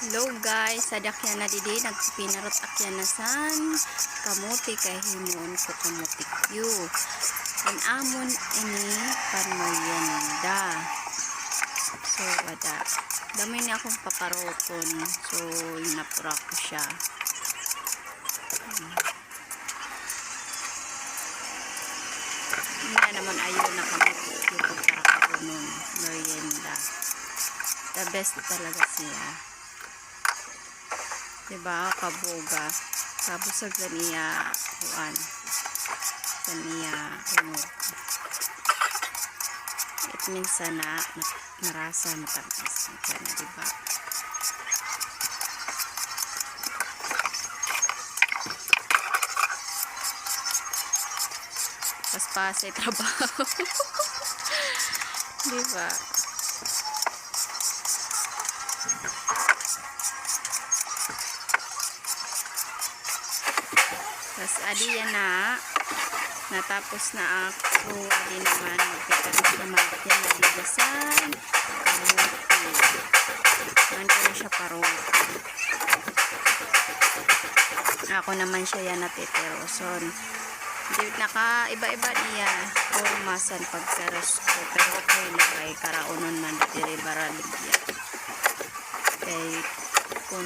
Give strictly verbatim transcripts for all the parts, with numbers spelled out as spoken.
Hello guys, ada ak yana didi, nagpipinarot ak yana san kamote kay himuon ko kamote cue. An amon ini panmerienda. So, ada. Damo ini akon paparoton. So, napura ko siya. Hmm. Hindi naman, ayaw na kami. Ito para kapunon, merienda. The best talaga siya. Diba? Kabuga. Tapos sa ganiya, kuan. Ganiya, ano. It means na, na Marasa, matamis. Diyan na, diba? Paspasay trabaho. Diba? Tas adi yana, natapos na ako, adi naman, magpipitas naman yana, adi dasan, kamote. Man ko na siya paruto. Ako naman siya yana titiroson. Di, nakaiba-iba niya porma san pagtiros ko, pero okay na kay karaunon man diri baraligya. Kay kun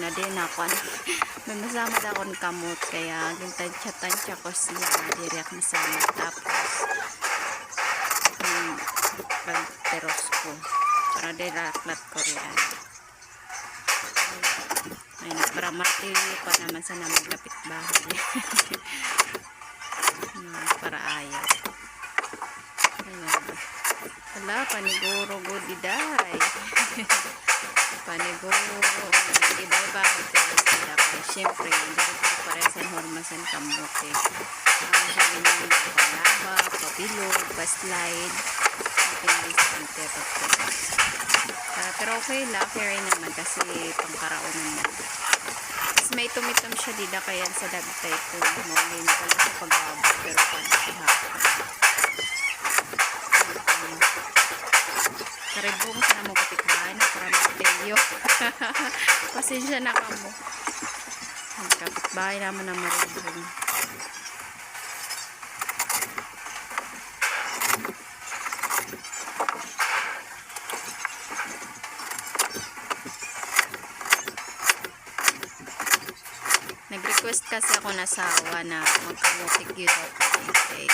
na din ako, ano, may masamad akon kamot, kaya gintansya-tansya ko siya, diri ako masamad. Tapos, mm, pagtiros ko, para diri laklat ko riyan. Ay, para martilyo pa naman sa naman kapitbahay. Hmm, para ayaw. Ayan. Hala, paniguro gud, diday. Paniguro. Iba-iba ang tira sila. Kaya, syempre, hindi ko pareha sa horma san kamote. Ang sabi niya, palaba, pabilog, paslide. Ang pinili sa antero. Ah, pero okay lang, fair naman kasi pangkaraunan na. Mas may tumitom siya dida kaya sa dagtay ko. Mauling pala sa pag-abot, pero pag hapon. Karibong sa namong kapitbahay na para martilyo. Pasensya na kamo. Ang kapitbahay naman ang maribong. Nag-request kasi ako na asawa na magkamote cue daw kami kay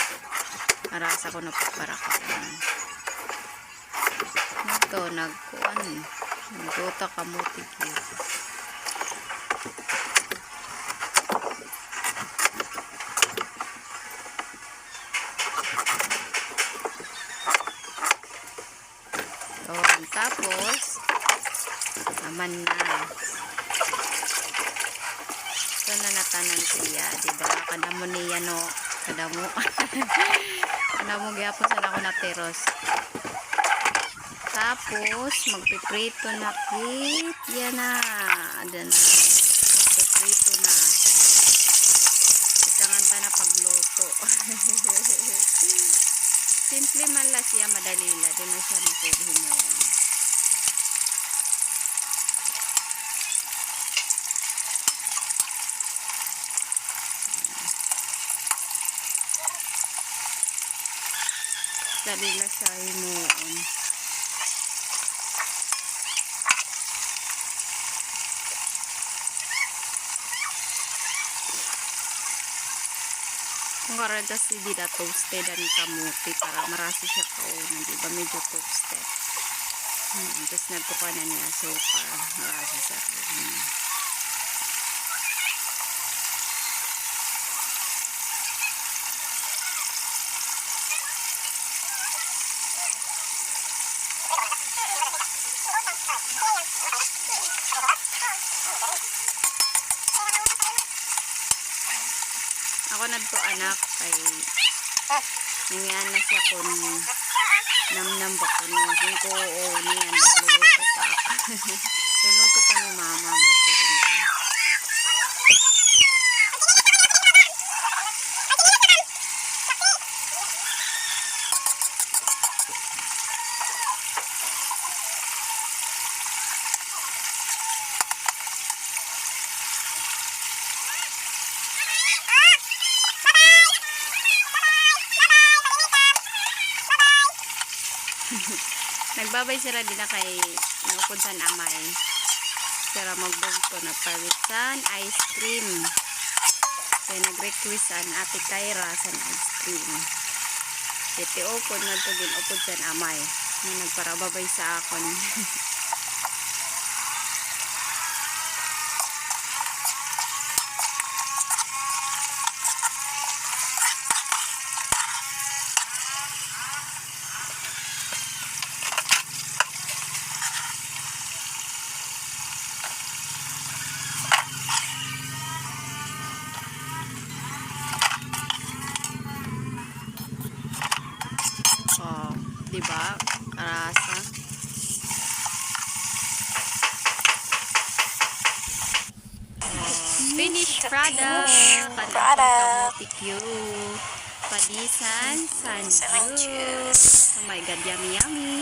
marasa ko na pagparakaan. Ito, nagkuan. Nagluto kamote cue. Oh, tapos, naman na. Ito na natanan siya, di ba? Kadamo niya, no? Kadamo. Kadamo gyapon sa ako natiros. Tapos, magpiprito na kit. Yan na. Ada na. Magpiprito na. Itangan ta na pagluto. Simple man la siya, madali la. Di man siya makuha mo. Dali na siya himuon. Kung karga si dida toasted an kamote para marasa siya kaunan, di ba? Medyo toasted. Hmm, tapos nagkukuha na niya asukar. Marasa siya kaunan. Ako nadto, anak, kay nangian na siya kun namnam ba kuno. Kun ko, oo, niyan, magluluto pa. Luluto pa ni mama, masiring ko. Babay sira dida kay naupod san amay. Sira magbugto, nagpalit san ice cream. Kay nag-request an Ate Kyra san ice cream. Kay ti upod ngadto gin-upod san amay. Nga nagparababay sa akon. Oh, di ba? Karasa. Oh, finished product. Finished product. Kamote cute. Padisan, san juice. Oh my God, yummy, yummy.